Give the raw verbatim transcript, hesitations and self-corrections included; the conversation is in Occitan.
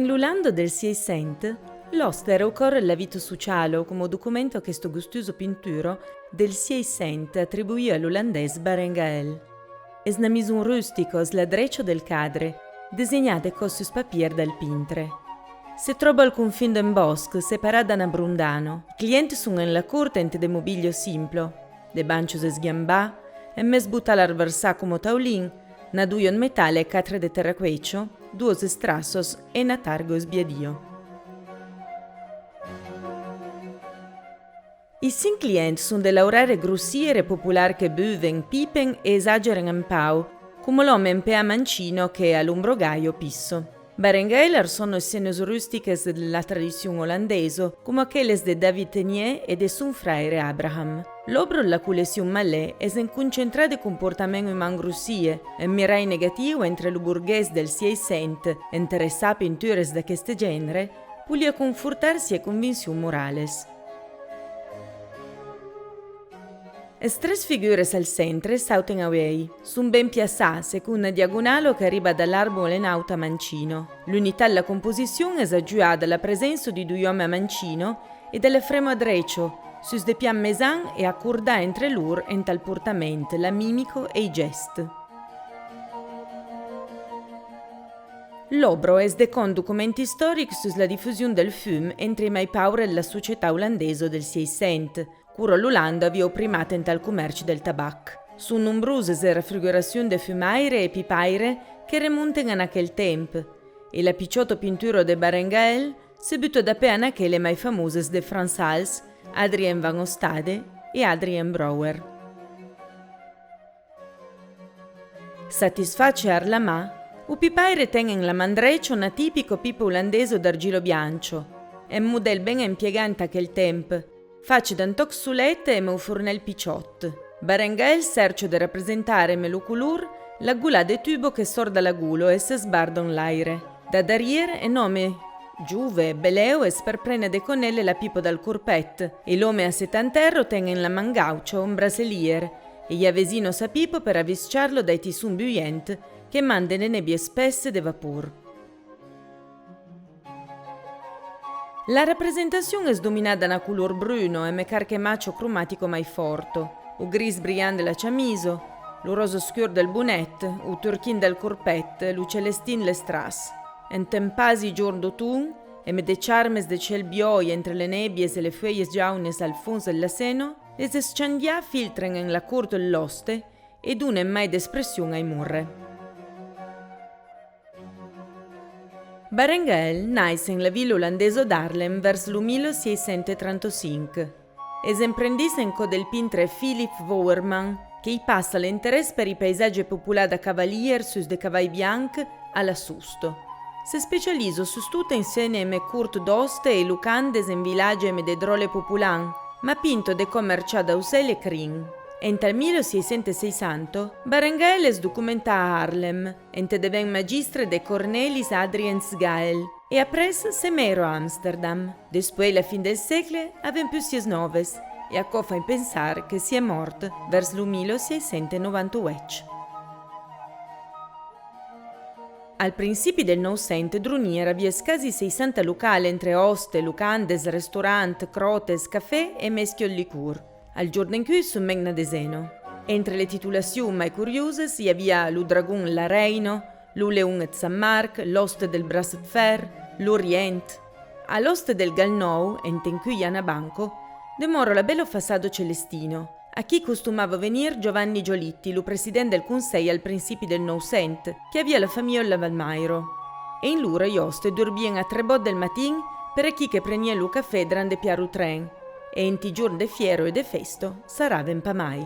L'Olanda del Sieissent, l'òste èra au còr de la vita sociala, coma documenta aquesta gustosa pintura del Sieissent atribuida a l'olandés Barengael. Es una maison rustica a la drecha del cadre, designada aquò sus papier dal pintre. Se tròba al confin d'un bòsc, separat d'una brondana. Clients son en la cort ente de mobiliar simpla, de banchas esgambà, un mes botal arversat coma taulin, una doia en metal e quatre de terraquecha, duas estrassas e una targa esbiadia. I cinc clients son de l'auraire grossier e popular que buven, pipen e esageren un pauc, coma l'òme en peà mancina que a l'ombra gaia pissa. Barengael arressona scenas rusticas de la tradicion olandesa, coma aquelas de David Teniers e de son fraire Abraham. L'òbra de la colleccion Mallet es un concentrat de comportament uman grossier, un mirai negatiu entre lo borgués del Sieissent, interessat a pinturas d'aqueste genre, voliá confortar siei conviccions moralas. Es tres figuras al centre sautan auei. Son ben piaçats, seconda diagonala qu'arriba da l'arbol en auta mancina. L'unitat de la composicion es ajuada a la presença di doi òmes a mancina e de la frema drecha, sus de pian mesan e acordats entre lor ental portament, la mimica e i gèsts. L'òbra es de còm document istoric sus la difusion del fum entre i mai paures de la societat olandesa del Sieissent, quora l'Olanda aviá primat ental comèrci del tabac. Son nombroses e refiguracions de fumaire e pipaire que remonten en aquel temps, e la pichòta pintura de Barengael se buta dapè en aqueles mai famoses de Frans Hals, Adrien van Ostade e Adrien Brouwer. Satisfach e arlamà, lo pipaire ten en la man drecha una tipica pipa olandesa d'argila biancha, un modèl ben empiegat ente aquel temps, fach d'un tòc solet emé un fornèl pichòt. Barengael cercha de representar emé lo color la gola de tuba que sòrt da la gola e s'esbarda en l'aire. Da darrier, un òme jove, belèu, es per prene de conèle la pipa dal corpet, e l'òme a setanta èrra ten en la man gaucha un bracelier, e i avesina sa pipa per avischar-lo dai tissons buients que manden de nèbia espessa de vapor. La representacion es dominada da una color bruna emé qualque macha cromatica mai fòrta, lo gris brilhant de la chamisa, lo ròsa escur del bonet, lo turquin del corpet, lo celestin de l'estraç. Ente un pasi jorn d'auton, emé de charmes de cèl viòi entre las nèbias e las fuèlhas jaunas al fons de la Sena, las eschandias filtren en la cort de l'òste e donen mai d'expression ai morres. Barengael nais en la vila olandesa d'Haarlem vèrs lo mila sièis cents e trenta-cinc. Es emprendís en cò del pintre Philip Wouwerman, que i passa l'interès per i paisatges populats da cavaliers sus de cavai biancs a la sosta. S'especializa sustot en scène emé cort d'òste e locandes en vilatge emé de dròlle populants, ma pinta de còm merchand d'aucèls e crins. Ental mila sièis cents e seissanta, Barengael es documentat a Haarlem, ente deven magistre de Cornelis Adriaens Gaël, e après se mèra a Amsterdam. Despuei la fin del sègle, avèm pus siás nòves, e aquò fai pensar que sié mòrt vèrs lo mila sièis cents e novanta-uèch. Al principi del Nòu Cents, Dronier aviá quasi seissanta locals entre òste, locandes, restaurant, cròtes, cafè e mescla de licor. Al jorn d'encui son mens una desena. Entre las titulacions mai curiosas i aviá lo Dragon e la Reina, lo Leon e Sant Marc, l'Òste del Braç de Fèr, l'Orient. A l'Òste del Gal Nòu, ente encui i a una banca, demòra la bèla façada celestina. Aquí costumava venir Giovanni Giolitti, lo president del Conselh al principi del Nòu Cents, que aviá la familha Lavalmairo. E en lor i òste durbien a tres bòt del matin, per aquí que prenian lo cafè drant de piar lo tren, e enti jorn de fièra e de fèsta sarraven pas mai.